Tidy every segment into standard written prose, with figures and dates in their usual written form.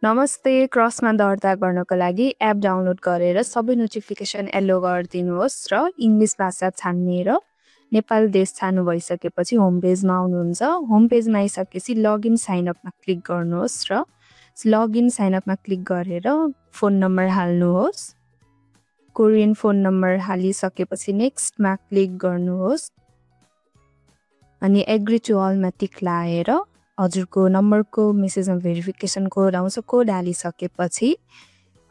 नमस्ते, क्रसमा दर्ता गर्नको लागि एप डाउनलोड गरेर सबै नोटिफिकेसन एलो गरिदिनुहोस् र इङ्ग्लिस भाषा छान्ने र नेपाल देश छान्नु भइसकेपछि होम पेजमा आउनुहुन्छ। होम पेजमा आइसकेपछि लगइन साइनअपमा क्लिक गर्नुहोस् र लगइन साइनअपमा क्लिक गरेर फोन नम्बर हाल्नुहोस्। कोरियन फोन नम्बर हालिसकेपछि नेक्स्टमा क्लिक गर्नुहोस् अनि एग्री टु अलमा टिक लाएर हजुरको नम्बरको मेसेजमा भेरिफिकेसन कोड आउँछ। कोड हालिसकेपछि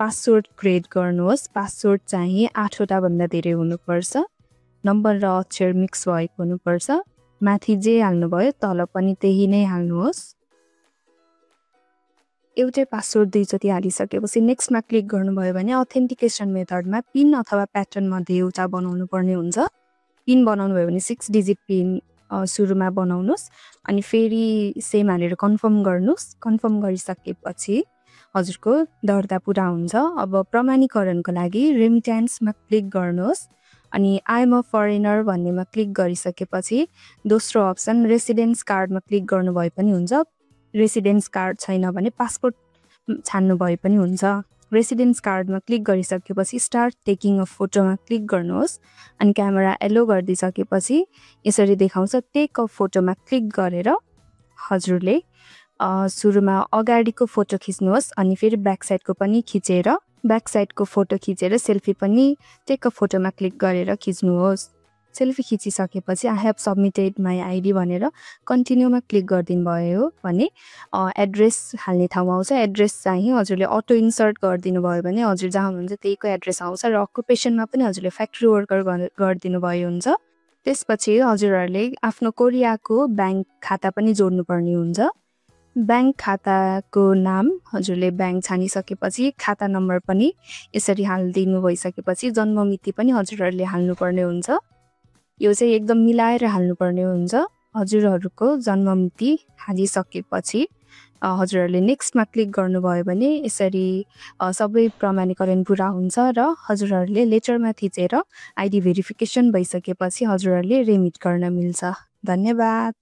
पासवर्ड क्रिएट गर्नुहोस्। पासवर्ड चाहिँ 8 वटा भन्दा धेरै हुनुपर्छ। नम्बर र अक्षर मिक्स भएको हुनुपर्छ। माथि जे हाल्नुभयो तल पनि त्यही नै हाल्नुहोस्। एउटै पासवर्ड दुईचोटि हालिसकेपछि नेक्स्टमा क्लिक गर्नुभयो भने अथेन्टिकेसन मेथडमा पिन अथवा प्याटर्न मध्ये एउटा बनाउनु पर्ने हुन्छ। पिन बनाउनु भयो भने 6 डिजिट पिन सुरुमा बनाउनुहोस् अनि फेरि सेम हालेर कन्फर्म गर्नुहोस्। कन्फर्म गरिसकेपछि हजुरको दर्ता पुरा हुन्छ। अब प्रमाणीकरणको लागि रेमिट्यान्समा क्लिक गर्नुहोस् अनि आई एम अ फरेनर भन्नेमा क्लिक गरिसकेपछि दोस्रो अप्सन रेसिडेन्स कार्डमा क्लिक गर्नुभए पनि हुन्छ। रेसिडेन्स कार्ड छैन भने पासपोर्ट छान्नु भए पनि हुन्छ। रेसिडेन्स कार्डमा क्लिक गरिसकेपछि स्टार्ट टेकिङ अ फोटोमा क्लिक गर्नुहोस् अनि क्यामेरा एलो गरिदिसकेपछि यसरी देखाउँछ। टेक अ फोटोमा क्लिक गरेर हजुरले सुरुमा अगाडिको फोटो खिच्नुहोस् अनि फेरि ब्याक साइडको पनि खिचेर ब्याक साइडको फोटो खिचेर सेल्फी पनि टेक अ फोटोमा क्लिक गरेर खिच्नुहोस्। सेल्फी खिचिसकेपछि I have submitted my ID भनेर कन्टिन्यूमा क्लिक गरिदिनु भयो भने एड्रेस हाल्ने ठाउँमा आउँछ। एड्रेस चाहिँ हजुरले अटो इन्सर्ट गरिदिनु भयो भने हजुर जहाँ हुनुहुन्छ त्यहीको एड्रेस आउँछ र अकुपेसनमा पनि हजुरले फ्याक्ट्री वर्कर गरिदिनु भयो हुन्छ। त्यसपछि हजुरहरूले आफ्नो कोरियाको ब्याङ्क खाता पनि जोड्नुपर्ने हुन्छ। ब्याङ्क खाताको नाम हजुरले ब्याङ्क छानिसकेपछि खाता नम्बर पनि यसरी हालिदिनु भइसकेपछि जन्ममिति पनि हजुरहरूले हाल्नुपर्ने हुन्छ। यो चाहिँ एकदम मिलाएर हाल्नुपर्ने हुन्छ। हजुरहरूको जन्ममिति हालिसकेपछि हजुरहरूले नेक्स्टमा क्लिक गर्नुभयो भने यसरी सबै प्रमाणीकरण पुरा हुन्छ र हजुरहरूले लेटरमा थिचेर आइडी भेरिफिकेसन भइसकेपछि हजुरहरूले रेमिट गर्न मिल्छ। धन्यवाद।